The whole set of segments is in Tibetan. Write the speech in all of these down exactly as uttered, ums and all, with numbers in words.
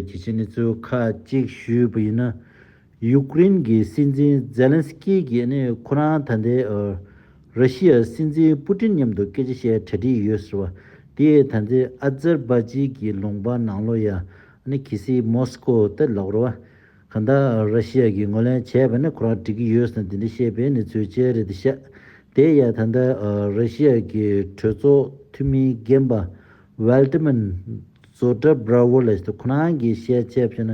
གལ་ཆེའི་གནས་ཚུལ་ཁག་ཅིག་ཞུས་པ་ཡིན་ན། ཡུཀ་རེན་གྱི་སྲིད་འཛིན་ཛེ་ལན་སི་ཀི་གིས་ནི་ཁོ་རང་ད་ལྟའི་ཨ་ར་ཤི་ཡ་སྲིད་འཛིན་པུ་ཏིན་མཉམ་དུ་སྐད་ཆ་བཤད་གྲ་སྒྲིག་ཡོད་ཟེར་བ། དེ་ད་ལྟའི་ཨ་ཛར་བྷ་ཇི་གི་ལུང་པ་ནང་ལོགས་ཡ་ནི་གལ་སྲིད་མོ་སི་ཀོ་ད་ལབ་རེད་བ། གང་ལྟར་ར་ཤི་ཡ་གིས་ངོས་ལེན་བྱས་པ་ནི་ཁོ་རང་འགྲིག་གི་ཡོད་ཟེར་ནས་དེ་འདྲ་བཤད་པའི་གནས་ཚུལ་བཅས་རེད་འདུག་ཤག་དེ་ཡང་ད་ལྟ་ཨ་ར་ཤི་ཡ་གི་གྲོས་ཚོགས་འཐུས་མི་རྒན་པ་ཝལ་ཏི་མན་ཛོ་ཏྲ་བྷ་ར་ཝོ་ལབ་ཞིག་ཁོ་རང་གིས་བཤད་བྱས་པ་ན།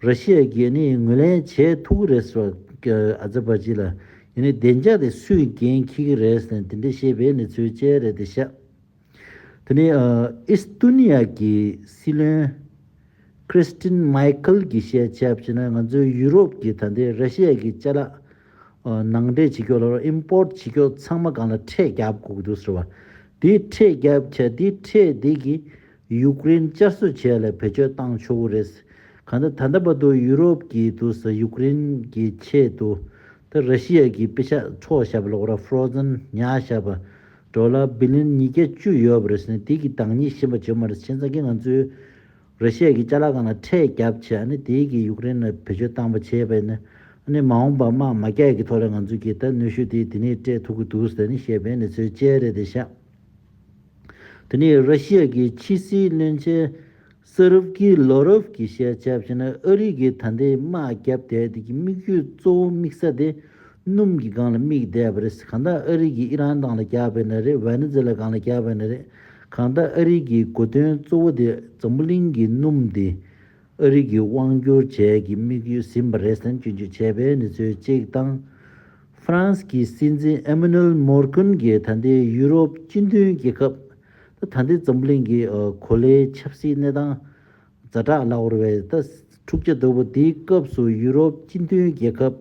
ར་ཤི་ཡ་གིས་ནི་ངོས་ལེན་བྱེད་ཐུབ་ཀྱི་རེད་ཟེར་བ། ཨ་ཛར་བྷ་ཇི་ལ་ཡིན་ནི་བདེ་འཇགས་དེ་སུས་འགན་འཁྱེར་གྱི་རེད་ཟེར་ནས་དེ་འདྲ་བཤད་པའི་གནས་ཚུལ་བཅས་རེད་འདུག་ཤག་དེ་ནས་ཨ་ཨིས་ཏུ་ནི་ཡ་གི་སྲིད་བློན་ཁྲིས་ཏིན་མའི་ཁལ་གྱིས་བཤད་བྱས་པ་ན། ང་ཚོའི་ཡུ་རོབ་ཀྱི་ད་ལྟའི་ར་ཤི་ཡ་གི་ཅ་ལག་ཨ་ནང་འདྲེན་བྱེད་ཀྱོག་ལ་ཨིམ་པོར་ཊི་བྱེད་ཀྱོག་ཚང་མ་སྒང་ལ་ཁྲལ་རྒྱབ་དགོས་ཀྱི་འདུག་ཟེར་བ། དེ་ཁྲལ་རྒྱབ་བྱས་དེ་ཁྲལ་དེ་གིས་ཡུཀ་རེན་བསྐྱར་གསོ་བྱས་ལ་བེད་སྤྱོད་བཏང་ཆོག་གི་རེད། གང་ལྟར་ད་ལྟ་བར་དུ་ཡུ་རོབ་ཀྱི་དུ་ས་ཡུཀ་རེན་གྱི་ཆེད་དུ་ད་ར་ཤི་ཡ་གི་པེ་ཤ་འཕྲོག་བཞག་པ་ལོག་ར་ཧྥོ་རོ་ཛན་ཉར་བཞག་པ་ཌོ་ལར་བི་ལི་ཡོན་ཉིས་བརྒྱ་བཅུ་ཡོད་པ་རེད་ཟེར་ནས་དེ་གི་བདག་ཉིད་ཤེས་པ་བྱུང་མ་རེད། བྱས་ཙང་གི་ང་ཚོས་ར་ཤི་ཡ་གི་ཅ་ལག་སྒང་ལ་ཁྲལ་བརྒྱབ་བྱས་ཨ་ནི་དེ་གི་ཡུཀ་རེན་ལ་བེད་སྤྱོད་བཏང་པ་བྱས་པས་ན་ཨ་ནི་མ་འོངས་པ་དམག་མ་རྒྱག་གི་ཐོག་ལ་ང་ཚོ་གི་ད་གནོན་ཤུགས་དེ་དེ་ནས་སྤྲད་ཐུབ་ཀྱི་འདུག་ཟེར་ནས་བཤད་པའི་གནས་ཚུལ་བཅས་རེད་དེ་ཤག་དེ་ནས་ར་ཤི་ཡ་གི་ཕྱི་སྲིད་བློན་ཆེན་སེ་རུབ་ཀི་ལོ་རོབ་ཀྱིས་བཤད་བྱས་པ་ན་ཨ་རི་གིས་ད་ལྟའི་དམག་བརྒྱབ་བསྡད་དེ་གི་དམིགས་ཡུལ་གཙོ་བོ་དམིགས་ས་དེ་སྣུམ་གྱི་སྒང་ལ་དམིགས་བསྡད་པ་རེད། གང་ལྟར་ཨ་རི་གིས་ཨི་རན་སྒང་ལ་བརྒྱབ་པ་ཡིན་ན་རེད། ཝེ་ནེ་ཛེ་ལ་སྒང་ལ་བརྒྱབ་པ་ཡིན་ན་རེད། གང་ལྟར་ཨ་རི་གི་གོ་དོན་གཙོ་བོ་དེ་འཛམ་བུ་གླིང་གི་སྣུམ་དེ་ཨ་རི་གིས་དབང་སྒྱུར་བྱས་ཀྱི་དམིགས་ཡུལ་ཟིན་པ་རེད་ཟེར་སྐྱོན་བརྗོད་བྱས་པའི་གནས་ཚུལ་གཅིག་དང་། ཧྥ་རན་སི་གི་སྲིད་འཛིན་ཨེ་མ་ནུ་ཨེལ་མོར་ཀོན་གྱིས་ད་ལྟའི་ཡུ་རོབ་སྤྱི་མཐུན་རྒྱལ་ཁབ། ད་ད་ལྟའི་འཛམ་བུ་གླིང་གི་ཨ་གོ་ལའི་ཆབ་སྲིད་གནས་སྟངས་ཛ་དྲག་ལབ་དགོས་རེད་པས། ད་འཁྲུག་ཆ་དོད་པོ་དེའི་སྐབས་སུ་ཡུ་རོབ་སྤྱི་མཐུན་རྒྱལ་ཁབ་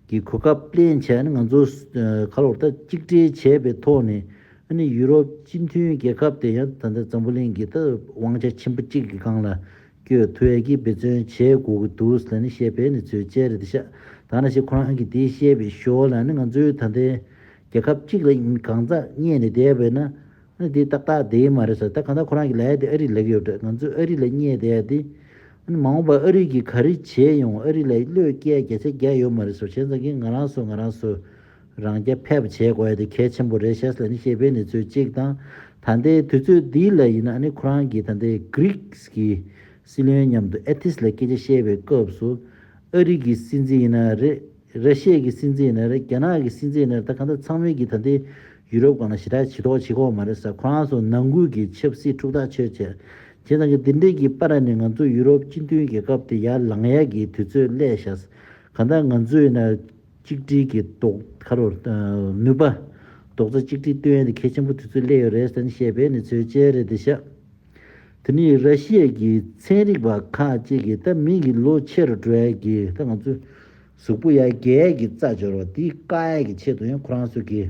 ཀྱི་གོ་སྐབས་ལེན་བྱས་ནས་ང་ཚོ་ཨ་ཁ་ལོར་ད་གཅིག་སྒྲིལ་བྱས་པའི་ཐོག་ནས་ཨ་ནི་ཡུ་རོབ་སྤྱི་མཐུན་རྒྱལ་ཁབ་དེ་ཡང་ད་ལྟ་འཛམ་བུ་གླིང་གི་ད་དབང་ཆ་ཆེན་པོ་གཅིག་གི་སྒང་ལ་བསྐྱོད་ཐུབ་ཡས་ཀྱི་འབད་བརྩོན་བྱེད་དགོས་ཀྱི་འདུག་ཟེར་ནས་བཤད་པའི་གནས་ཚུལ་བཅས་རེད་ཤག་ད་ནང་བཞིན་ཁོ་རང་གིས་དེ་བཤད་པའི་ཞོར་ལ་ནི་ང་ཚོའི་ད་ལྟའི་རྒྱལ་ཁབ་གཅིག་ལ་གང་ཟག་བསྙད་ནས་བསྡད་པས་ན། ཨ་ནི་དེ་ཏག་ཏག་བསྡད་ཡོད་མ་རེད་ཟེར། ད་གང་ལྟར་ཁོ་རང་གི་ལབ་ཡ་དེ་ཨ་རི་ལབ་ཀྱི་ཡོད་པ་འདྲ། ང་ཚོས་ཨ་རི་ལ་བསྙད་བསྡད་ཡ་དེ། ཨ་ནི་མ་འོངས་པར་ཨ་རི་གིས་ག་རེ་བྱས་ཡོང་ཨ་རི་ལ་བློས་བཀལ་རྒྱ་ཆེ་རྒྱག་ཡོད་མ་རེད་ཟེར། བྱས་ཙང་གི་ང་རང་ཚོ་ང་རང་ཚོ་རང་རྐྱ་ཕེབས་བྱེད་དགོས་ཡ་དེ་གལ་ཆེན་པོ་རེད་ཤག་ཟེར་ནས་བཤད་པའི་གནས་ཚུལ་གཅིག་དང་། ད་ལྟའི་དུས་ཚོད་འདི་ལ་ཡིན་ན་ཨ་ནི་ཁོ་རང་གིས་ད་ལྟའི་གྷི་རིག་གི་སྲིད་བློན་མཉམ་དུ་ཨེ་ཐིས་ལ་སྐད་ཆ་བཤད་པའི་སྐབས་སུ་ཨ་རི་གི་སྲིད་འཛིན་ཡིན་ན་རེད། ར་ཤི་ཡ་གི་སྲིད་འཛིན་ཡིན་ན་རེད། རྒྱ་ནག་གི་སྲིད་འཛིན་ཡིན་ན་རེད། ད་གང་ལྟར་ཚང་མས་ཀྱིས་ད་ལྟའི་ཡུ་རོབ་སྒང་ལ་ཞེ་དྲག་ཇུས་གཏོགས་བྱེད་ཀྱི་ཡོད་མ་རེད་ཟེར། ཁོ་རང་ཚོ་ནང་ཁུལ་གྱི་ཆབ་སྲིད་འཁྲུག་ཐག་ཆོད་བྱས། བྱས་ཙང་གི་འདི་འདྲའི་གི་བར་ནས་ང་ཚོ་ཡུ་རོབ་སྤྱི་མཐུན་རྒྱལ་ཁབ་དེ་ཡར་ལངས་ཡ་གི་དུས་ཚོད་སླེབས་ཤག་གང་ལྟར་ང་ཚོ་ཡིན་ན་གཅིག་སྒྲིལ་གྱི་རྡོག་ཁ་རོ་ནུས་པ་རྡོག་རྩ་གཅིག་སྒྲིལ་བཏོན་ཡ་དེ་གལ་ཆེན་པོ་དུས་ཚོད་སླེབས་ཡོད་རེད་ཟེར་ནས་བཤད་པའི་གནས་ཚུལ་བཅས་རེད་དེ་ཤག་དེ་ནས་ར་ཤི་ཡ་གི་ཚན་རིག་པ་ཁག་ཅིག་གིས་ད་མི་གི་ལོ་ཆེ་རུ་འགྲོ་ཡ་གི་ད་ང་ཚོ་གཟུགས་པོ་ཡར་རྒྱས་ཡ་གི་རྩ་འབྱོར་བ་དེ་བཀག་ཡ་གི་ཆེད་དུ་ཡང་ཁོ་རང་ཚོ་གི་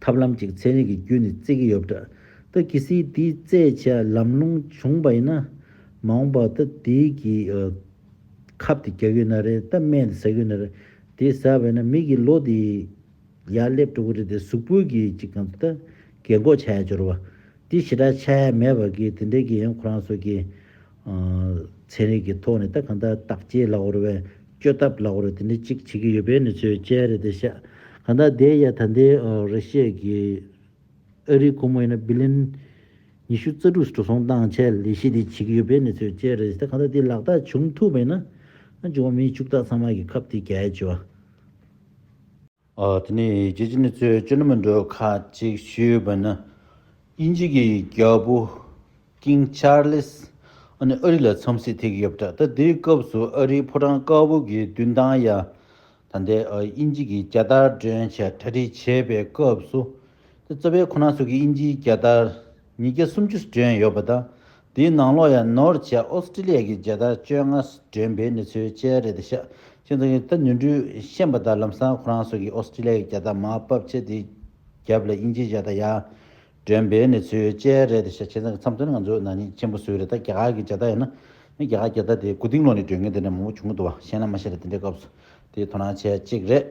ཐབས་ལམ་ཅིག་ཚན་རིག་གི་བརྒྱུད་ནས་བརྩི་གི་ཡོད་པ་འདྲ། ད་གལ་སྲིད་དེ་བཙལ་བྱས་ལམ་ལྷོང་བྱུང་བ་ཡིན་ན་མ་འོངས་པ་ད་དེའི་གི་ཨ་ཁབ་དེ་རྒྱག་གི་ཡོད་ན་རེད། ད་སྨན་དེ་ཟ་གི་ཡོད་ན་རེད། དེ་ཟ་བས་ན་མི་གི་ལོ་དེ་ཡར་སླེབས་འགྲོ་གི་རེད་དེ་གཟུགས་པོ་གི་ཅིག་གང་ད་རྒན་གོག་ཆགས་ཡ་འབྱོར་བ་དེ་ཞེ་དྲག་ཆགས་ཡ་མེད་པ་གི་དེ་འདྲའི་གི་ཡང་ཁོ་རང་ཚོ་གི་ཚན་རིག་གི་ཐོག་ནས་ད་གང་ལྟར་བརྟག་དཔྱད་ལབ་དགོས་རེད་པས། བཅོས་ཐབས་ལབ་དགོས་རེད། དེ་འདྲ་གཅིག་བྱེད་ཀྱི་ཡོད་པའི་གནས་ཚུལ་བཅས་རེད་དེ་ཤག་གང་ལྟར་དེ་ཡ་ད་ལྟའི་ར་ཤི་ཡ་གི་ཨ་རིའི་སྒོར་མོ་ཡིན་ན་བི་ལི་ཡོན་ཉི་ཤུ་རྩ་དྲུག་འགྲོ་སོང་བཏང་བྱས་ལས་གཞི་དེ་བྱེད་ཀྱི་ཡོད་པའི་གནས་ཚུལ་བཅས་རེད་དེ་གང་ལྟར་དེ་ལག་བསྟར་བྱུང་ཐུབ་པ་ཡིན་ན་ཨ་འབྱུང་བ་མིའི་ཕྱུག་བདག་ཚང་མ་གི་ཁབ་དེ་རྒྱག་ཡ་བྱེད་པ། ཨ་དེ་ནས་རྒྱལ་སྤྱིའི་གནས་ཚུལ་སྤྱི་ནོར་མི་འགྲོ་ཁག་ཅིག་ཞུས་པ་ན། དབྱིན་ཇི་གི་རྒྱལ་པོ་ཀིང་ཆར་ལིས་ཨ་ནི་ཨ་རི་ལ་འཚམས་གཟིགས་ཐེབས་ཀྱི་ཡོད་པ་འདྲ། ད་དེའི་སྐབས་སུ་ཨ་རིའི་ཕོ་བྲང་དཀར་པོ་གི་མདུན་ཐང་ཡ་ད་ལྟའི་ཨ་དབྱིན་ཇི་གི་རྒྱལ་དར་སྒྲོན་བྱས་གྲ་སྒྲིག་བྱས་པའི་སྐབས་སུ། ད་རྩ་བའི་ཁོ་རང་ཚོ་གི་དབྱིན་ཇིའི་རྒྱལ་དར་ཉིས་བརྒྱ་སུམ་ཅུ་སྒྲོན་ཡོད་པ་དང་། དེའི་ནང་ལོགས་ཡང་ནོར་བྱས་ཨོ་སི་ཀྲི་ལི་ཡ་གི་རྒྱལ་དར་བཅོ་ལྔ་སྒྲོན་པའི་གནས་ཚུལ་བཅས་རེད་དེ་ཤག་བྱས་ཙང་ད་ནོར་འཁྲུལ་ཤེས་པ་དང་ལམ་སང་ཁོ་རང་ཚོ་གི་ཨོ་སི་ཀྲི་ལི་ཡ་གི་རྒྱལ་དར་མར་ཕབ་བྱས་དེའི་རྒྱབ་ལ་དབྱིན་ཇིའི་རྒྱལ་དར་ཡར་སྒྲོན་པའི་གནས་ཚུལ་བཅས་རེད་དེ་ཤག་བྱས་ཙང་མཚམས་མཚམས་ང་ཚོ་ནག་ཉེས་ཆེན་པོ་བཟོས་རེད། ད་རྒྱ་གར་གི་རྒྱལ་དར་ཡིན་ན་ནི་རྒྱ་གར་རྒྱལ་དར་དེ་མགོ་རྟིང་སློག་ནས་སྒྲོན་མཁན་དེ་འདྲ་མང་པོ་བྱུང་གི་འདུག་བ། ཤེས་ན་མ་ཤེས་རེད། དེ་འདྲའི་སྐབས་སུ་དེ་དོ་སྣང་བྱས་གཅིག་རེད།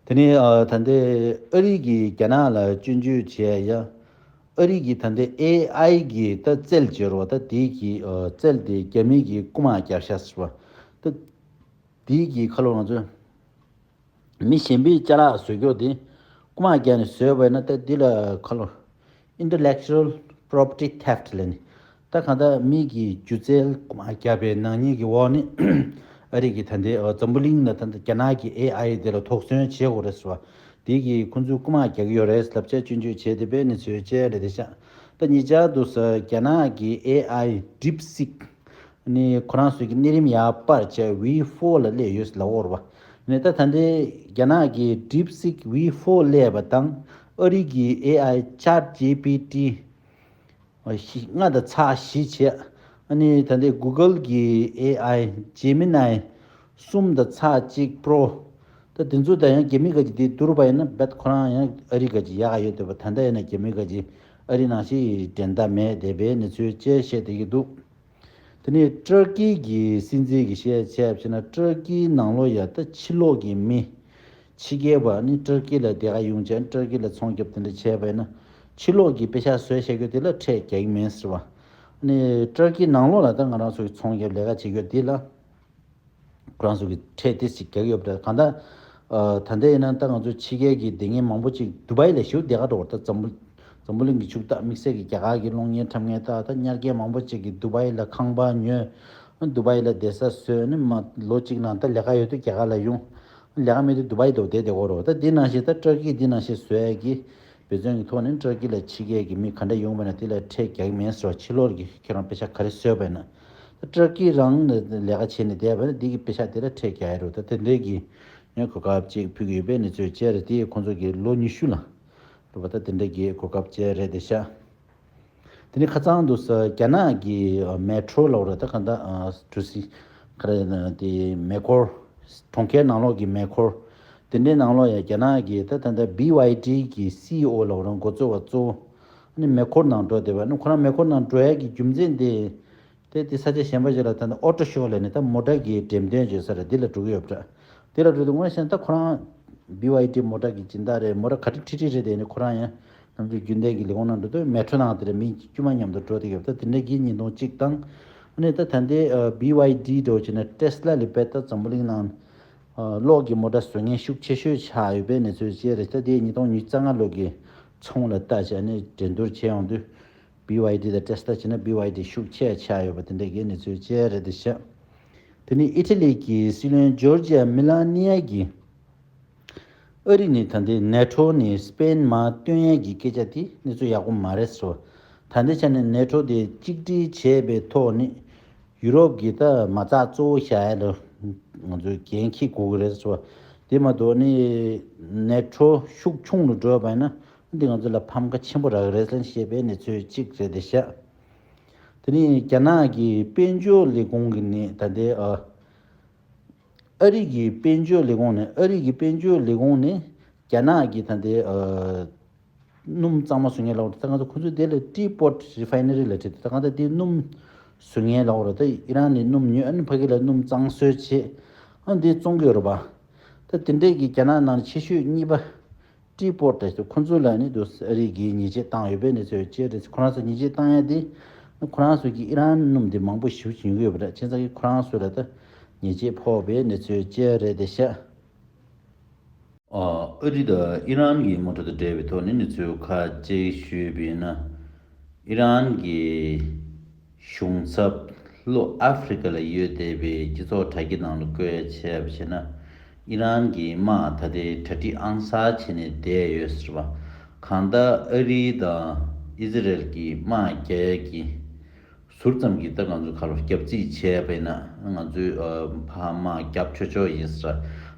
དེ་ནས་ཨ་ད་ལྟའི་ཨ་རི་གིས་རྒྱ་ནག་ལ་སྐྱོན་བརྗོད་བྱས་ཡ། ཨ་རི་གི་ད་ལྟའི་ཨེ་ཨའི་གི་ད་རྩལ་བྱེད་རོགས་ད་དེའི་གི་རྩལ་དེ་རྒྱ་མི་གི་རྐུ་མ་རྒྱབ་ཤག་ཟེར་བ་ད་དེའི་གི་ཁ་ལོ་ང་ཚོ་མི་གཞན་པའི་ཅ་ལག་བཟོ་རྒྱུ་དེ་རྐུ་མ་རྒྱབ་ནས་བཟོས་པ་ཡིན་ན་ད་འདི་ལ་ཁ་ལོ་Intellectual Property Theft ལབ་ནས་ད་གང་ལྟར་མི་གི་སྒྱུ་རྩལ་རྐུ་མ་རྒྱབ་པའི་ནག་ཉེས་ཀྱི་འོག་ནས་ཨ་རི་གི་ད་ལྟའི་འཛམ་བུ་གླིང་ལ་ད་ལྟ་རྒྱ་ནག་གི་ཨེ་ཨའི་དེ་ལ་དོགས་ཟོན་བྱེད་དགོས་རེད་ཟེར་བ་དེ་གི་ཁོང་ཚོས་རྐུ་མ་རྒྱག་གི་ཡོད་རེད་ལབ་བྱས་སྐྱོན་བརྗོད་བྱས་ཏེ་དཔེ་ནས་ཚོས་བྱས་རེད་དེ་ཤག་ད་ཉེ་ཆར་དུ་ས་རྒྱ་ནག་གི་ཨེ་ཨའི་DeepSeek ནི་ཁོ་རང་ཚོའི་གི་གནས་རིམ་ཡར་སྤར་བྱས་V four ལ་སླེབས་ཡོད་ལབ་ཡོད་རེད་བ། ནི་ད་ད་ལྟའི་རྒྱ་ནག་གི་DeepSeek V four སླེབས་པ་དང་ཨ་རི་གི་ཨེ་ཨའི་ChatGPT ལྔ་དང་ཚེག་བཞི་བྱས། ཨ་ནི་ད་ལྟའི་Google གི་ཨེ་ཨའི་Gemini གསུམ་དང་ཚེག་གཅིག་Pro ད་དེ་ཚོ་ད་ཡང་རྒྱ་མི་ག་ཅིག་དེ་བསྡུར་བ་ཡིན་ན་རྦད་ཁོ་རང་ཡང་ཨ་རི་ག་ཅིག་ཡག་ག་ཡོད་འདུག་པ། ད་ལྟ་ཡིན་ན་རྒྱ་མི་ག་ཅིག་ཨ་རི་ནང་བཞིན་འགྲན་ཟླ་མེད་བསྡད་པའི་གནས་ཚུལ་བཅས་བཤད་བསྡད་ཀྱི་འདུག་དེ་ནས་ཏུར་ཀི་གི་སྲིད་འཛིན་གྱི་བཤད་བྱས་པ་ན་ཏུར་ཀིའི་ནང་ལོགས་ཡ་ད་ཕྱི་ལོགས་ཀྱི་མི་ཕྱི་རྒྱལ་བ་ནི་ཏུར་ཀི་ལ་དེ་ག་ཡོང་བྱས་ཏུར་ཀི་ལ་ཚོང་རྒྱབ་དེ་འདྲ་བྱས་པ་ཡིན་ན་ཕྱི་ལོགས་ཀྱི་པེ་ཤག་བཟོས་བྱ་རྒྱུ་དེ་ལ་ཁྲལ་རྒྱག་གི་མིན་ཟེར་བ། ནི་ཏུར་ཀིའི་ནང་ལོགས་ལ་ད་ང་རང་ཚོ་གི་ཚོང་རྒྱབ་ལས་ཀ་བྱེད་རྒྱུ་དེ་ལ། ཁོ་རང་ཚོ་གི་ཁྲལ་དེ་ཞིག་རྒྱག་ཡོད་པ་རེད། གང་ལྟར། ཨ། ད་ལྟ་ཡིན་ན་ད་ང་ཚོ་ཕྱི་རྒྱལ་གྱི་སྡེ་ངན་མང་པོ་ཅིག་དུ་བའི་ལ་ཞེ་པོ་བསྡད་ག་འགྲོ་བ་རེད། ད་འཛམ་བུ་འཛམ་བུ་གླིང་གི་ཕྱུག་བདག་དམིགས་བསལ་གྱི་རྒྱ་གར་གྱི་གློག་བརྙན་འཁྲབ་མཁན་ད་ད་ཉར་མཁན་མང་པོ་ཅིག་གིས་དུ་བའི་ལ་ཁང་པ་ཉོས། དུ་བའི་ལ་བསྡད་ས་བཟོས་ནས་མ་ལོ་གཅིག་ནང་ད་ལས་ཀ་ཡོད་དུས་རྒྱ་གར་ལ་ཡོང་། ལས་ཀ་མེད་དུས་དུ་བའི་ལ་བསྡད་བསྡད་ཀྱི་ཡོད་རེད་བ། ད་འདི་ནང་བཞིན་ད་ཏུར་ཀི་འདི་ནང་བཞིན་བཟོ་ཡས་ཀྱི་འབད་བརྩོན་གྱི་ཐོག་ནས་ཏུར་ཀི་ལ་ཕྱི་རྒྱལ་གྱི་མི་ག་འདྲ་ཡོང་བ་ན་དེ་ལ་ཁྲལ་རྒྱག་གི་མེད་ཟེར་བ། ཕྱི་ལོགས་ཀྱི་ཁྱེད་རང་པེ་ཤག་ག་རེ་བཟོས་པ་ཡིན་ན། ད་ཏུར་ཀི་རང་ནས་ལས་ཀ་བྱས་ནས་བསྡད་པ་ན་འདི་གི་པེ་ཤག་དེ་ལ་ཁྲལ་རྒྱག་ཡ་རེད། ད་དེ་འདྲའི་གི་ངས་གོ་སྐབས་ཅིག་ཕུལ་གྱི་ཡོད་པས་ནས་ཚོས་བཅད་རེད། དེ་ཁོང་ཚོ་གི་ལོ་ཉི་ཤུ་ལ་རེད་བ། ད་དེ་འདྲའི་གི་གོ་སྐབས་བཅད་རེད་དེ་ཤག་དེ་ནས་ཁ་སང་དུ་ས་རྒྱ་ནག་གི་མེ་ཊོ་ལབ་རེད། ད་ག་ད་གྲུ་གཟིངས་ག་རེ་དེ་མེ་འཁོར། གྲོང་ཁྱེར་ནང་ལོགས་ཀྱི་མེ་འཁོར། དེ་འདྲའི་ནང་ལོགས་ཡང་རྒྱ་ནག་གི་ད་ད་ལྟ་བི་ཝའི་ཌི་གི་སི་ཨི་ཨོ་ལབ་རེད། འགོ་གཙོ་བ་གཙོ་བོ་ནི་མེ་འཁོར་ནང་འགྲོ་བསྡད་པ་ནི་ཁོ་རང་མེ་འཁོར་ནང་འགྲོ་ཡ་གི་རྒྱུ་མཚན་དེ། དེ་དེ་ས་ཆ་གཞན་པ་ཞིག་ལ་ད་ནི་ཨོ་ཊོ་ཤོ་ལབ་ནས་ད་མོ་ཊ་གི་འགྲེམས་སྟོན་བྱེད་ས་རེད། འདི་ལ་འགྲོ་གི་ཡོད་པ་འདྲ། འདི་ལ་འགྲོ་དུས་ངོ་ཤེས་ན་ད་ཁོ་རང་བི་ཝའི་ཌི་མོ་ཊ་གི་སྦྱིན་བདག་རེད། མོ་ཊ་ག་འདྲ་ཁྲིག་ཁྲིག་རེད། དེ་ནི་ཁོ་རང་ཡང་ནམ་རྒྱུན་རྒྱུན་ལྡན་གྱི་ལས་ཁུངས་ནང་འགྲོ་དུས་མེ་ཊོ་ནང་དེ་རེད། མི་དཀྱུས་མ་མཉམ་དུ་འགྲོ་དེ་ཡོད་ད། དེ་འདྲ་གི་ཉིས་སྟོང་གཅིག་དང་། ཨ་ནི་ད་ད་ལྟའི་བི་ཝའི་ཌི་འགྲོ་བྱས་ན་ཊེ་སི་ལ་ལ་བས་ད་འཛམ་བུ་གླིང་ནང་གློག་གི་མོ་ཊ་བཟོ་མཁན་ཤུགས་ཆེ་ཤོས་ཆགས་ཡོད་པའི་གནས་ཚུལ་བཅས་རེད། ད་དེ་ཉིས་སྟོང་ཉི་ཤུ་རྩ་ལྔ་ལོ་གི་ཚོང་ལ་ལྟ་བྱས་ནས་འགྲན་བསྡུར་བྱས་ཡོང་དུས། བི་ཝའི་ཌི་དང་ཊེ་སི་ལ་བྱས་ན་བི་ཝའི་ཌི་ཤུགས་ཆེ་ཆགས་ཡོད་པ་དེ་འདྲ་གི་གནས་ཚུལ་བཅས་རེད་དེ་ཤག་དེ་ནས་ཨི་ཊ་ལི་གི་སྲིད་བློན་ཇོར་ཇི་ཡ་མེ་ལ་ནི་ཡ་གིས་ཨ་རི་ནས་ད་ལྟའི་ནེ་ཊོ་ནས་སི་པེན་མར་བཏོན་ཡས་ཀྱི་སྐད་ཆ་དེ་གནས་ཚུལ་ཡག་པོ་མ་རེད་ཟེར་བ། ད་ལྟའི་ཆ་ནས་ནེ་ཊོ་དེ་གཅིག་སྒྲིལ་བྱས་པའི་ཐོག་ནས་ཡུ་རོབ་ཀྱི་ད་མ་རྩ་གཙོ་བོ་བཞག་ཡ་ལ་ང་ཚོས་འགན་འཁྱེར་དགོས་ཀྱི་རེད་ཟེར་བ། དེ་མ་གཏོགས་ནི་ནེ་ཊོ་ཤུགས་ཆུང་རུ་འགྲོ་བ་ཡིན་ན་འདི་ང་ཚོ་ལ་ཕམ་ཁ་ཆེན་པོ་རག་གི་རེད་ཟེར་བཤད་པའི་གནས་ཚུལ་གཅིག་རེད་དེ་ཤག་དེ་ནས་རྒྱ་ནག་གི་དཔལ་འབྱོར་ལས་ཁུངས་ཀྱི་ནི་ད་ལྟའི་ཨ། ཨ་རི་གི་དཔལ་འབྱོར་ལས་ཁུངས་ནས་ཨ་རི་གི་དཔལ་འབྱོར་ལས་ཁུངས་ནས་རྒྱ་ནག་གི་ད་ལྟའི་ཨ། སྣུམ་གཙང་མ་བཟོ་མཁན་ལབ་རེད། ད་གང་ལྟར་ཁོ་ཚོས་དེ་ལ་ཕྲི་པོར་ཊི་རི་ཕའི་ན་རི་ལབ་བྲིས་འདུག་ད་གང་ལྟར་དེ་སྣུམ་བཟོ་མཁན་ལབ་རེད། ད་ཨི་རན་ནས་སྣུམ་ཉོས། ཨ་ནི་ཕ་གི་ལ་སྣུམ་གཙང་བཟོ་བྱས། ཨ་འདི་བཙོང་གི་ཡོད་རེད་པ། ད་དེ་འདྲས་ཀྱི་རྒྱ་ནག་ནང་ཆེ་ཤོས་གཉིས་པ་ཕྲི་པོར་ཊི་ཁོ་ཚོ་ལ་ནི་འདུག་ཨ་རི་གིས་ཉེས་ཆད་བཏང་ཡོད་པའི་གནས་ཚུལ་བཅས་རེད། ཁོ་རང་ཚོ་ཉེས་ཆད་བཏང་ཡ་དེ་ཁོ་རང་ཚོ་གི་ཨི་རན་སྣུམ་དེ་མང་པོ་ཞེ་པོ་ཅིག་ཉོ་གི་ཡོད་པ་རེད། བྱས་ཙང་གི་ཁོ་རང་ཚོ་ལ་ད་ཉེས་ཆད་ཕོག་པའི་གནས་ཚུལ་བཅས་རེད་དེ་ཤག་ཨ་རི་དང་ཨི་རན་གྱི་དམག་འཁྲུག་དང་འབྲེལ་བའི་ཐོག་ནས་གནས་ཚུལ་ཁག་ཅིག་ཞུས་པ་ཡིན་ན། ཨི་རན་གྱི་གཞུང་ཚབ་ལྷོ་ཨ་ཧྥེ་རི་ཀ་ལ་ཡོད་བསྡད་པའི་སྤྱི་ཚོགས་དྲ་རྒྱ་ནང་ལ་བཀོད་ཡ་བྱས་པ་བྱས་ན། ཨི་རན་གྱི་དམག་ད་ལྟའི་གྲ་སྒྲིག་ཨང་གསར་བྱས་ནས་བསྡད་ཡོད་ཟེར་བ། གང་ལྟར་ཨ་རི་དང་ཨི་ཟི་རལ་གྱི་དམག་རྒྱག་ཡ་གི་ཟུར་ཙམ་གྱིས་ད་ང་ཚོ་ཁ་ལོ་རྒྱབ་རྩིས་བྱས་པས་ན་ང་ཚོའི་ཨ་ཕར་དམག་རྒྱབ་ཆོག་ཆོག་ཡིན་ཟེར།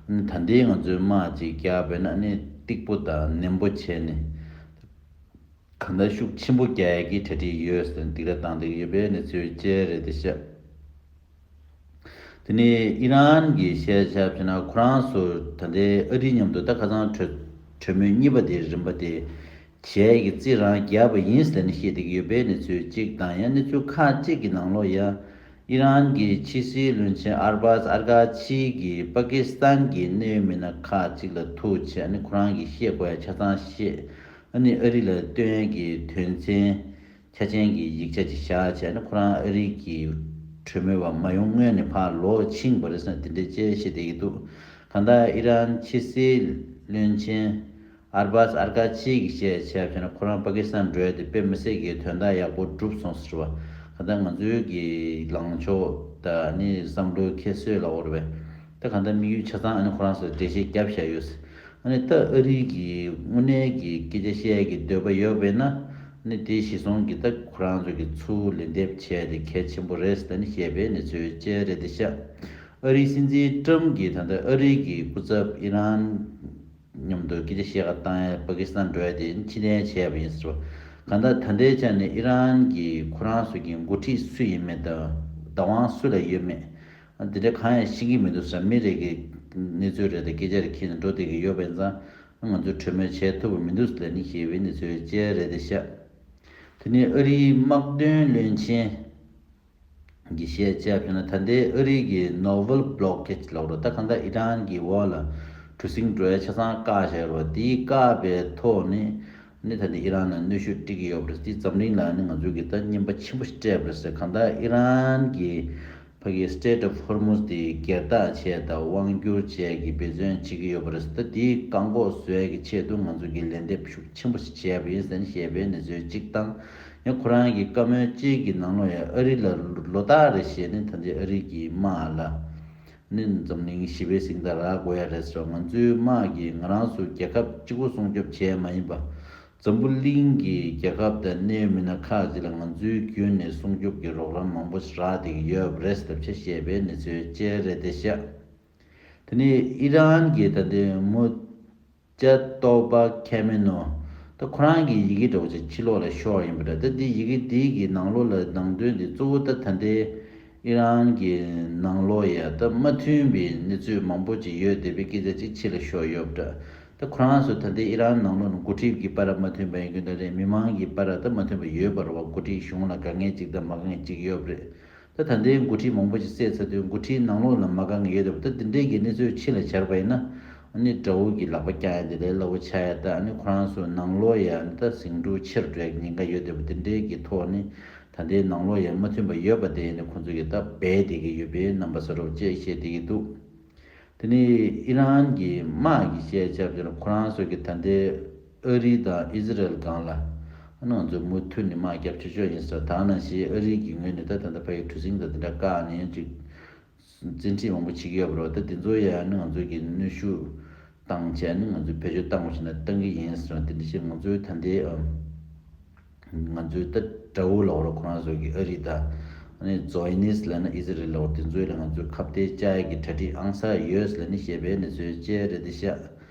ད་ལྟའི་ང་ཚོའི་དམག་ཅིག་རྒྱབ་པས་ན་ནི་སྟུག་པོ་དང་ནན་པོ་བྱས་ནས་གང་ལྟར་ཤུགས་ཆེན་པོ་རྒྱག་ཡ་གི་གྲ་སྒྲིག་ཡོད་ཟེར་སྡིགས་ར་བཏང་བསྡད་ཀྱི་ཡོད་པའི་གནས་ཚུལ་བཅས་རེད་དེ་ཤག་དེ་ནས་ཨི་རན་གྱི་བཤད་བྱ་བྱས་ན་ཁོ་རང་ཚོ་ད་ལྟའི་ཨ་རི་མཉམ་དུ་ད་ཁ་སང་གྲོས་གྲོས་མོལ་གཉིས་པ་དེ་རིམ་པ་དེ་བྱས་ཀྱི་རྩིས་རང་བརྒྱབ་པ་ཡིན་ཟེར་ནས་བཤད་བསྡད་ཀྱི་ཡོད་པའི་གནས་ཚུལ་གཅིག་དང་། ཡང་གནས་ཚུལ་ཁག་ཅིག་གི་ནང་ལོགས་ཡང་ཨི་རན་གྱི་ཕྱི་སྲིད་བློན་ཆེན་ཨར་བྷ་སི་ཨར་གྷ་ཆི་གིས་པ་ཀི་སི་ཐན་གྱི་གནད་ཡོད་མི་སྣ་ཁག་ཅིག་ལ་ཐུག་བྱས་ནས་ཁོ་རང་གིས་བཤད་དགོས་ཡ་ཆ་ཚང་བཤད། ཨ་ནི་ཨ་རི་ལ་སྟོན་གྱི་དོན་ཚན་ཆ་ཅན་གྱི་ཡིག་ཆ་ཅིག་བཞག་བྱས་ནས་ཁོ་རང་ཨ་རི་གི་གྲོས་མོལ་བ་མ་ཡོང་སྔོན་ནས་ཕར་ལོག་ཕྱིན་པ་རེད་ཟེར་ནས་དེ་འདྲའི་ཅེས་བཤད་བསྡད་ཀྱི་འདུག་གང་ལྟར་ཨི་རན་ཕྱི་སྲིད་བློན་ཆེན་ཨར་བཱས་ཨར་ཀ་ཆི་གིས་བཤད་བྱས་བྱས་ན་ཁོ་རང་པ་ཀི་སི་ཐན་འགྲོ་ཡ་དེ་དཔེ་མི་སྲིད་ཀྱི་དོན་དག་ཡག་པོ་གྲུབ་སོང་ཟེར་བ། གང་ལྟར་ང་ཚོའི་གི་ལངས་ཕྱོགས་དང་ནི་བསམ་བློའི་ཁྱད་གསོད་ལ་འོར་བས། ད་གང་ལྟར་དམིགས་ཡུལ་ཆ་ཚང་ཨ་ནི་ཁོ་རང་ཚོ་འགྲེལ་བཤད་བརྒྱབ་བཞག་ཡོད། ཨ་ནི་ད་ཨ་རི་གི་དངོས་གནས་ཀྱི་སྐད་ཆ་བཤད་ཀྱི་འདོད་པ་ཡོད་པས་ན། ཨ་ནི་དེ་གཞི་བཟུང་གི་ད་ཁོ་རང་ཚོ་གི་ཚུར་ལན་འདེབས་བྱས་ཏེ་གལ་ཆེན་པོ་རེད་ཟེར་ད་ནི་བཤད་པའི་གནས་ཚུལ་བཅས་རེད་དེ་ཤག་ཨ་རིའི་སྲིད་འཛིན་ཀྲམ་གྱིས་ད་ལྟ་ཨ་རི་གི་སྐུ་ཚབ་ཨི་རན་མཉམ་དུ་སྐད་ཆ་བཤད་ག་བཏང་ཡ་པ་ཀི་སི་ཐན་འགྲོ་ཡ་དེ་ཕྱིར་འཐེན་བྱས་པ་ཡིན་ཟེར་བ། གང་ལྟར་ད་ལྟའི་ཆ་ནས་ཨི་རན་གྱི་ཁོ་རང་ཚོ་གི་འགོ་ཁྲིད་སུ་ཡིན་མེད་དང་བདག་དབང་སུ་ལ་ཡོད་མེད། འདི་འདྲ་གང་ཡང་ཤེས་ཀྱི་མི་འདུག་ཟེར། མི་རེ་གི་གནས་ཚུལ་རེ་དང་སྐད་ཆ་རེ་ཁྱེར་ནས་འགྲོ་བསྡད་ཀྱི་ཡོད་པ་ཡིན་ཙང་ང་ཚོས་གྲོས་མོལ་བྱེད་ཐུབ་པ་མི་འདུག་ཟེར་ནས་བཤད་པའི་གནས་ཚུལ་བཅས་རེད་དེ་ཤག་དེ་ནས་ཨ་རིའི་དམག་དོན་བློན་ཆེན་གྱིས་བཤད་བྱས་པ་ན་ད་ལྟའི་ཨ་རི་གི་Naval Blockade ལབ་རོགས་ད་གང་ལྟར་ཨི་རན་གྱི་འོག་ལ་གྲུ་གཟིངས་འགྲོ་ཡ་ཆ་ཚང་བཀག་བཞག་རོགས་དེའི་བཀག་པའི་ཐོག་ནས་ནི་ད་ལྟ་ཨི་རན་ལ་གནོན་ཤུགས་སྤྲད་ཀྱི་ཡོད་པ་རེད། དེ་འཛམ་གླིང་ལ་ནི་ང་ཚོས་ཀྱི་ད་རྔན་པ་ཆེན་པོ་ཞིག་སྤྲད་པ་རེད་ཟེར། གང་ལྟར་ཨི་རན་གྱི་ཕ་གི་Strait of Hormuz དེ་སྒེར་བདག་བྱས་དང་དབང་བསྒྱུར་བྱས་ཀྱི་འབད་བརྩོན་བྱེད་ཀྱི་ཡོད་པ་རེད། ད་དེའི་བཀག་འགོག་བཟོ་ཡ་གི་ཆེད་དུ་ང་ཚོ་གི་ལན་འདེབས་ཤུགས་ཆེན་པོ་ཞིག་བྱས་པ་ཡིན་ཟེར་ནས་བཤད་པའི་གནས་ཚུལ་གཅིག་དང་། ཡང་ཁོ་རང་གི་བཀའ་མོལ་གཅིག་གི་ནང་ལོགས་ཡང་ཨ་རི་ལ་ལོ་ལྟར་རེ་བཞིན་ནི་ད་ལྟའི་ཨ་རི་གི་དམག་ལ་ནི་འཛམ་གླིང་ཞི་བའི་གཟེངས་རྟགས་རག་དགོས་ཡ་རེད་ཟེར་བ། ང་ཚོའི་དམག་གིས་ང་རང་ཚོ་རྒྱལ་ཁབ་གཅིག་པུ་སྲུང་སྐྱོབ་བྱས་མ་ཡིན་པ། འཛམ་བུ་གླིང་གི་རྒྱལ་ཁབ་དང་གནད་ཡོད་མི་སྣ་ཁག་ཅིག་ལ་ང་ཚོའི་བརྒྱུད་ནས་སྲུང་སྐྱོབ་ཀྱི་རོགས་རམ་མང་པོ་ཞིག་རག་བསྡད་ཀྱི་ཡོད་པ་རེད་ཟེར་ཞེས་བཤད་པའི་གནས་ཚུལ་བཅས་རེད་དེ་ཤག་དེ་ནས་ཨི་རན་གྱི་ད་ལྟའི་མུ་ཅ་ཏོ་པ་ཁེ་མེ་ནོ། ད་ཁོ་རང་གི་ཡི་གེ་འདྲ་བོ་ཅིག་ཕྱི་ལོགས་ལ་ཤོར་ཡིན་པ་འདྲ། ད་འདི་ཡི་གེ་འདི་གི་ནང་ལོགས་ལ་ནང་དོན་འདི་གཙོ་བོ་ད་ད་ལྟའི་ཨི་རན་གྱི་ནང་ལོགས་ཡ་ད་མ་མཐུན་པའི་གནས་ཚུལ་མང་པོ་ཅིག་ཡོད་བསྡད་པའི་སྐད་ཆ་ཅིག་ཕྱི་ལ་ཤོར་ཡོད་པ་འདྲ། ད་ཁོ་རང་ཚོ་ད་ལྟའི་ཨི་རན་ནང་ལོགས་ནས་འགོ་ཁྲིད་ཀྱི་བར་མ་མཐུན་པ་ཡིན་རྒྱུ་འདྲ་རེད། མི་མང་གི་བར་ད་མ་མཐུན་པ་ཡོད་པ་རེད་བ། འགོ་ཁྲིད་གཞུང་ལ་དཀའ་ངལ་ཅིག་དང་མ་དཀའ་ངལ་ཅིག་ཡོད་པ་རེད། ད་ད་ལྟའི་འགོ་ཁྲིད་མང་པོ་ཞིག་བསད་ཚར་དུས་འགོ་ཁྲིད་ནང་ལོགས་ལ་མ་དཀའ་ངལ་ཡོད་དེ། ད་དེ་འདྲའི་གི་གནས་ཚུལ་ཕྱི་ལ་འབྱར་བ་ཡིན་ན་ཨ་ནི་དགྲ་བོ་གི་ལག་པ་བརྐྱང་ཡ་དེ་ལས་སླ་པོ་ཆགས་ཡ། ད་ཨ་ནི་ཁོ་རང་ཚོ་ནང་ལོགས་ཡ་ད་ཟིང་འཁྲུག་ཆེ་རུ་འགྲོ་ཡ་གི་ཉེན་ཁ་ཡོད་དེ། དེ་འདྲའི་གི་ཐོག་ནས་ད་ལྟའི་ནང་ལོགས་ཡ་མ་མཐུན་པ་ཡོད་པ་དེ་ནི་ཁོ་ཚོ་གི་ད་སྦས་བསྡད་ཀྱི་ཡོད་པའི་རྣམ་པ་གསལ་པོ་བཅས་བཤད་བསྡད་ཀྱི་འདུག་དེ་ནས་ཨི་རན་གྱི་དམག་གི་བཤད་བྱ་བྱས་ན་ཁོ་རང་ཚོ་གི་ད་ལྟའི་ཨ་རི་དང་ཨི་ཟི་རལ་སྒང་ལ་ང་ཚོ་མུ་མཐུད་ནས་དམག་རྒྱབ་ཆོག་ཆོག་ཡིན་ཟེར། ད་ནང་བཞིན་ཨ་རི་གི་ངོས་ནས་ད་ད་ལྟ་ཕ་གི་གྲུ་གཟིངས་དང་དེ་འདྲ་བཀག་ནས་ཅིག་བཙན་ཁྲིད་མང་པོ་བྱེད་ཀྱི་ཡོད་པ་རེད། ད་དེ་ཚོ་ཡང་ནི་ང་ཚོ་གི་གནོན་ཤུགས་བཏང་བྱས་ནི་ང་ཚོས་བེད་སྤྱོད་བཏང་དགོས་ཤེ་ན་བཏང་གི་ཡིན་ཟེར་བ། དེ་འདྲ་བྱས་ང་ཚོའི་ད་ལྟའི་ཨ། ང་ཚོའི་ད་དགྲ་བོ་ལབ་རོགས་ཁོ་རང་ཚོ་གི་ཨ་རི་དང་ཨ་ནི་ཛོ་ཡི་ནིས་ལབ་ན་ཨི་ཟི་རེལ་ལབ་རོགས་དེ་ཚོའི་ལ་ང་ཚོས་ཁ་གཏད་བཅག་ཡ་གི་གྲ་སྒྲིག་ཨང་གསར་ཡོད་ལབ་ནི་བཤད་པའི་གནས་ཚུལ་བཅས་རེད་དེ་ཤག་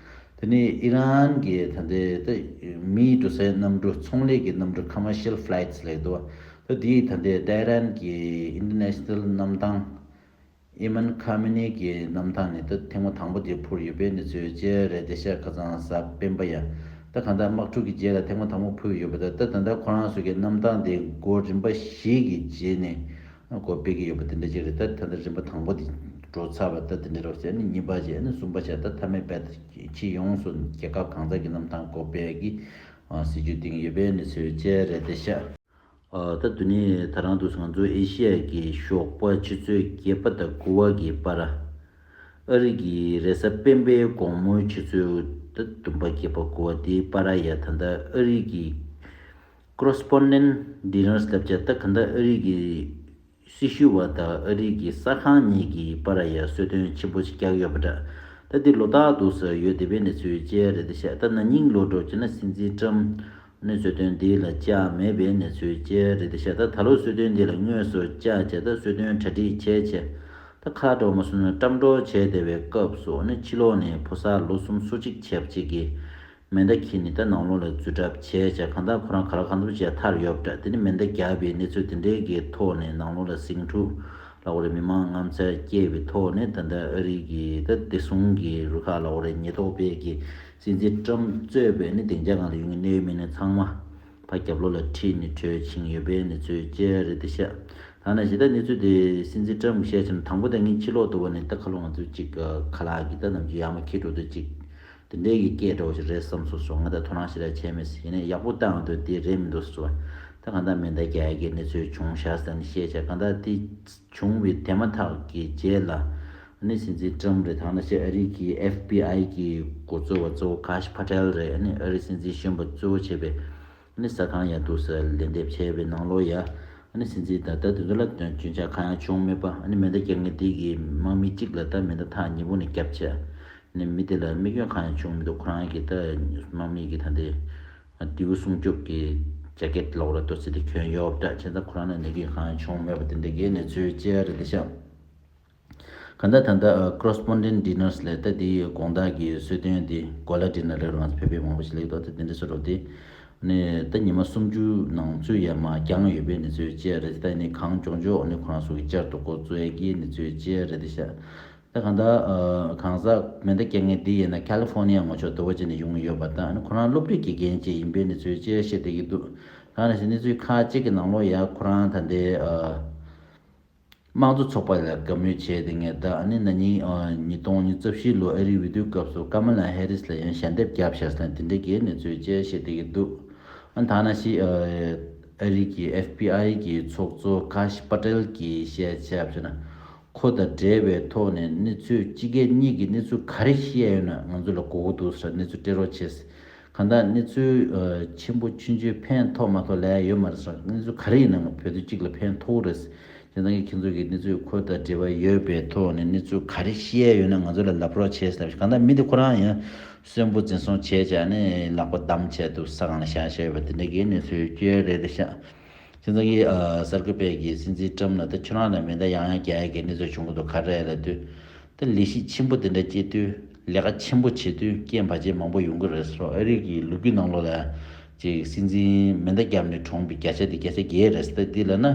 དེ་ནས་ཨི་རན་གྱི་ད་ལྟའི་ད་མིའི་འགྲོ་སའི་གནམ་གྲུ་ཚོང་ལས་ཀྱི་གནམ་གྲུ་commercial flights ལབ་འདུག་ད་དེའི་ད་ལྟའི་ཏེ་རན་གྱི་International གནམ་ཐང་ཨི་མན་ཁ་མི་ནི་གི་གནམ་ཐང་ནས་ད་ཐེངས་མ་དང་པོ་དེ་འཕུར་ཡོད་པའི་གནས་ཚུལ་བཅས་རེད་དེ་ཤག་ཁ་སང་གཟའ་སྤེན་པ་ཡ། ད་གང་ལྟར་དམག་འཁྲུག་གི་རྗེས་ལ་ཐེངས་མ་དང་པོ་འཕུར་ཡོད་པ། ད་ད་ད་ལྟ་ཁོ་རང་ཚོ་གི་གནམ་ཐང་དེ་སྒོ་རིམ་པ་བཞི་གི་རྗེས་ནས་སྒོ་ཕྱེ་གི་ཡོད་པ་དེ་འདྲ་ཅིག་རེད། ད་ད་ལྟ་རིམ་པ་དང་པོ་དེ་འགྲོ་ཚར་བ། ད་དེ་འདྲ་རོགས་བྱས་ནས་གཉིས་པ་བྱས་ནས་གསུམ་པ་བྱས། ད་མཐའ་མའི་བར་དུ་ཕྱི་ཡོངས་སུ་རྒྱལ་ཁབ་གང་ས་གི་གནམ་ཐང་སྒོ་ཕྱེ་གི་སྲིད་ཇུས་བཏིང་ཡོད་པའི་གནས་ཚུལ་བཅས་རེད་དེ་ཤག་ཨ། ད་དེ་ནས་ད་རང་དུས་སུ་ང་ཚོ་ཨེ་ཤི་ཡ་གི་ཞོགས་པ་ཆུ་ཚོད་བརྒྱད་པ་དང་དགུ་པ་གི་བར། ཨ་རི་གི་རེས་གཟའ་སྤེན་པའི་དགོང་མོའི་ཆུ་ཚོད་ད་བདུན་པ་བརྒྱད་པ་དགུ་པ་དེའི་བར་ཡ། ད་ལྟ་ཨ་རི་གི་Correspondent Dinners ལབ་བྱས། ད་ག་ད་ཨ་རི་གི་སྲི་ཞུ་བ་དང་ཨ་རི་གི་གསར་ཁང་གཉིས་ཀྱི་བར་ཡ་གསོལ་སྟོན་ཆེན་པོ་ཞིག་བརྒྱབ་ཡོད་པ་འདྲ། ད་འདི་ལོ་རྟག་འདུག་ཟེར་ཡོད་བསྡད་པའི་གནས་ཚུལ་བཅས་རེད་དེ་ཤག་ད་ན་ནིང་ལོ་འགྲོ་བྱས་ན་སྲིད་འཛིན་ཀྲམ་ནི་གསོལ་སྟོན་འདི་ལ་བཅར་མེད་པའི་གནས་ཚུལ་བཅས་རེད་དེ་ཤག་ད་ད་ལོ་གསོལ་སྟོན་འདི་ལ་དངོས་སུ་བཅར་བྱས། ད་གསོལ་སྟོན་གྲ་སྒྲིག་བྱས་བྱས། ད་ཁ་དྲོ་མ་སོང་ན་བཀྲམ་སྒྲོག་བྱས་བསྡད་པའི་སྐབས་སུ་ནི་ཕྱི་ལོགས་ནས་ཕོ་གསར་ལོ་གསུམ་སོ་གཅིག་བྱས་པ་ཅིག་གིས་མེ་མདའ་འཁྱེར་ནས་ད་ནང་ལོགས་ལ་འཛུལ་གྲབས་བྱས་བྱས། གང་ལྟར་ཁོ་རང་ག་ལ་གང་འཚམ་བྱས་ཐར་ཡོད་པ་འདྲ། དེ་ནི་མེ་མདའ་བརྒྱབ་པའི་གནས་ཚུལ་དེ་འདྲའི་གི་ཐོག་ནས་ནང་ལོགས་ལ་ཟིང་འཁྲུག་ལབ་དགོས་རེད། མི་མང་དངངས་འཚེར་སྐྱེས་པའི་ཐོག་ནས་ད་ལྟ་ཨ་རི་གི་ད་བདེ་སྲུང་གི་རུ་ཁག་ལབ་དགོས་རེད། ཉེན་རྟོག་པས་ཀྱི་སྲིད་འཛིན་ཀྲམ་གཙོས་པའི་ནི་སྡིངས་ཆ་སྒང་ལ་ཡོད་མཁན་གནད་ཡོད་མི་སྣ་ཚང་མ་ཕར་རྒྱབ་ལོགས་ལ་ཁྲིད་ནས་བྲོས་ཕྱིན་ཡོད་པའི་གནས་ཚུལ་བཅས་རེད་དེ་ཤག་ད་ནང་བཞིན་ད་གནས་ཚུལ་དེ་སྲིད་འཛིན་ཀྲམ་གྱིས་བཤད་ཕྱིན་དང་པོ་དེ་ངས་ཕྱི་ལོགས་དུ་བ་ནས་ད་ཁ་ལོ་ང་ཚོ་གཅིག་ཁ་ལག་གི་ད་ནམ་རྒྱུན་ཡར་མར་འཁྱེར་འགྲོ་དུས་གཅིག་དེ་འདྲའི་གི་སྐད་འདྲ་བོ་ཞིག་རེད་བསམ་སོང་སོང་། ང་ད་དོ་སྣང་ཞེ་དྲག་བྱས་མེད་ཟེར། ཡིན་ནའི་ཡག་པོ་བཏང་འདུག་དེ་རེད་མི་འདུག་ཟེར་བ། ད་གང་ལྟར་མེ་མདའ་རྒྱག་ཡ་གི་གནས་ཚུལ་བྱུང་བཞག་ཟེར་ནས་བཤད་བྱས། གང་ལྟར་དེ་བྱུང་བའི་དེ་མ་ཐག་གི་རྗེས་ལ་ཨ་ནི་སྲིད་འཛིན་ཏྲམ་རེད། ད་ནང་བཞིན་ཨ་རི་གི་ཨེཕ་བི་ཨའི་གི་འགོ་གཙོ་བ་གཙོ་བོ་ཁཱཤ་པ་ཏེལ་རེད། ཨ་ནི་ཨ་རི་སྲིད་འཛིན་གཞོན་པ་གཙོ་བོ་བྱས་པའི་ཨ་ནི་གསར་ཁང་ཡ་འདུག་ཟེར་ལན་འདེབས་བྱས་པའི་ནང་ལོགས་ཡ། ཨ་ནི་སྲིད་འཛིན་ད་ལྟ་དེ་ཚོ་ལ་དོན་རྒྱུན་ཆགས་གང་ཡང་བྱུང་མེད་པ། ཨ་ནི་མེ་མདའ་རྒྱག་མཁན་དེ་གི་དམག་མི་གཅིག་ལ་ད་མེ་མདའ་ཐག་ཉེ་པོ་ནས་བརྒྱབ་བྱས། ཨ་ནི་མི་དེ་ལ་རྨས་སྐྱོན་གང་ཡང་བྱུང་མི་འདུག་ཁོ་རང་གི་ད་དམག་མི་གི་ད་ལྟའི་མདེའུ་སྲུང་སྐྱོབ་ཀྱི་ཇེ་ཀེཊ་ལོག་ར་ཏོ་ཚིག་དེ་གྱོན་ཡོད་པ་འདྲ་བྱས་ཙང་ཁོ་རང་ལ་ནད་རྐྱེན་གང་ཡང་བྱུང་མེད་པ་དེ་འདྲ་གི་གནས་ཚུལ་བཅས་རེད་དེ་ཤག་གང་ལྟར་ད་ལྟ་ཀོ་རེ་སི་པོན་ཌེན་ཊི་ཌི་ནར་ལས་ད་དེའི་དགོང་དག་གི་གསོལ་སྟོན་དེ་གོ་ལ་ཌི་ནར་ལས་རུང་བོད་པའི་མང་པོ་ཞིག་ལེགས་འདུག་ད་དེ་འདྲ་སོ་རོག་དེ་ནས་ད་ཉི་མ་སུམ་ཅུ་ནང་ཚུད་ཡ་མ་འགྱངས་ཡོད་པའི་གནས་ཚུལ་བཅས་རེད། ད་ནི་གང་མགྱོགས་མགྱོགས་ནི་ཁོ་རང་ཚོ་གི་བསྐྱར་དུ་འགོ་བཙུགས་ཡ་གི་གནས་ཚུལ་བཅས་རེད་དེ་ཤག་ད་གང་ལྟར་གང་ཟག་མེ་མདའ་རྒྱག་མཁན་དེ་ཡིན་ན་ཁ་ལི་ཧྥོ་ནི་ཡ་ངོ་ཕྱོགས་དེ་བ་ཅིག་ནས་ཡོང་གི་ཡོད་པ་དང་། ཁོ་རང་སློབ་ཁྲིད་དགེ་རྒན་ཅིག་ཡིན་པའི་གནས་ཚུལ་བཅས་བཤད་བསྡད་ཀྱི་འདུག་ད་ནང་བཞིན་གནས་ཚུལ་ཁག་ཅིག་གི་ནང་ལོགས་ཡ་ཁོ་རང་ད་ལྟའི་དམངས་གཙོ་ཚོགས་པ་ལ་དགའ་མོས་བྱས་བསྡད་མཁན་དང་། ཨ་ནི་ན་ནིང་ཉིས་སྟོང་ཉི་ཤུ་རྩ་བཞི་ལོ་ཨ་རིའི་འོས་བསྡུའི་སྐབས་སུ་ཀ་མ་ལ་ཧེ་རིས་ལ་ཡང་ཞལ་འདེབས་བརྒྱབ་བཞག་ཟེར་ནས་དེ་འདྲའི་གི་གནས་ཚུལ་བཅས་བཤད་བསྡད་ཀྱི་འདུག་ཨ་ནི་ད་ནང་བཞིན་ཨ་རི་གི་ཨེཕ་བི་ཨའི་གི་ཚོགས་གཙོ་ཁཱཤ་པ་ཏེལ་གྱིས་བཤད་བྱས་པ་ན། ཁོ་དང་འབྲེལ་བའི་ཐོག་ནས་གནས་ཚུལ་སྤྱི་སྒེར་གཉིས་ཀྱི་གནས་ཚུལ་ག་རེ་ཤེས་ཡ་ཡོད་ན་ང་ཚོ་ལ་དགོས་ཀྱི་འདུག་ཟེར་གནས་ཚུལ་སྤྲད་རོགས་བྱས། གང་ལྟར་གནས་ཚུལ་ཆེན་པོ་ཆུང་ཆུང་ཕན་ཐོགས་མ་ཐོགས་ལབ་ཡ་ཡོད་མ་རེད་ཟེར། གནས་ཚུལ་ག་རེ་ཡིན་ན་ང་བོད་དུ་གཅིག་ལ་ཕན་ཐོགས་རེད། དེ་ནང་གི་ཁྱེད་ཚོ་གི་གནས་ཚུལ་ཁོ་དང་འབྲེལ་བ་ཡོད་པའི་ཐོག་ནས་གནས་ཚུལ་ག་རེ་ཤེས་ཡ་ཡོད་ན་ང་ཚོ་ལ་ལབ་རོགས་བྱས་ཟེར། གང་ལྟར་མི་དེ་ཁོ་རང་ཡང་གསོན་པོ་འཛིན་བཟུང་བྱས་བྱས་ནས་ལག་པ་བསྡམས་བྱས་འདུག་ས་སྒང་ལ་བཞག་བཞག་ཡོད་པ་དེ་འདྲ་གི་གནས་ཚུལ་བཅས་རེད་དེ་ཤག་དེ་ཚོ་གིས་ཨ་གསར་འགོད་པས་ཀྱིས་སྲིད་འཛིན་ཏྲམ་ལ་ད་ཁྱོད་རང་ལ་མེ་མདའ་ཡང་ཡང་རྒྱག་ཡ་གི་གནས་ཚུལ་བྱུང་གི་འདུག་ག་རེ་ལབ་དུས། ད་ལས་གཞི་ཆེན་པོ་དེ་འདྲ་སྐྱེལ་དུས་ལས་ཀ་ཆེན་པོ་བྱེད་དུས་རྐྱེན་བར་ཆད་མང་པོ་ཡོང་གི་རེད་ཟེར། ཨ་རི་གི་ལོ་རྒྱུས་ནང་ལོགས་ལ་ཅིག་སྲིད་འཛིན་མེ་མདའ་བརྒྱབ་ནས་གྲོངས་པའི་བརྒྱ་ཆ་དེ་བརྒྱ་ཆ་བརྒྱད་རེད་ཟེར། ད་འདི་ལབ་ན་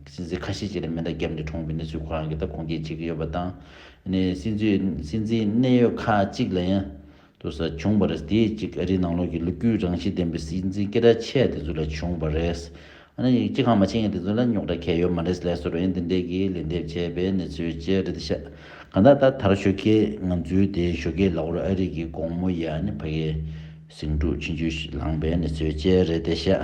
སྲིད་འཛིན་ཁ་ཤས་ཅིག་ལ་མེ་མདའ་བརྒྱབ་ནས་གྲོངས་པའི་གནས་ཚུལ་ཁོ་རང་གིས་ད་དགོངས་འགལ་བྱེད་ཀྱི་ཡོད་པ་དང་། ཨ་ནི་སྲིད་འཛིན་སྲིད་འཛིན་གནད་ཡོད་ཁག་ཅིག་ལ་ཡང་། ཏུ་ས་བྱུང་བ་རེད། དེ་གཅིག་ཨ་རིའི་ནང་ལོགས་ཀྱི་ལོ་རྒྱུས་རང་བཞིན་ལྡན་པའི་སྲིད་འཛིན་སྐད་གྲགས་ཆེ་བ་དེ་ཚོ་ལ་བྱུང་བ་རེད། ཨ་ནི་གཅིག་ཁ་མ་ཕྱེ་མཁན་དེ་ཚོ་ལ་རྙོག་དྲ་གང་ཡང་ཡོད་མ་རེད་ལབ་སོང་། ཡིན་དེ་འདྲས་ཀྱི་ལན་འདེབས་བྱས་པའི་གནས་ཚུལ་བཅས་རེད་ཤག་གང་ལྟར་ད་དར་ཞོགས་ཀས་ང་ཚོའི་དེ་ཞོགས་ཀས་ལ་འོར་ཨ་རི་གི་དགོང་མོ་ཡ་ནི་ཕ་གིའི་ཟིང་འཁྲུག་ཆུང་ཆུང་ཞིག་ལངས་པའི་གནས་ཚུལ་བཅས་རེད་ཤག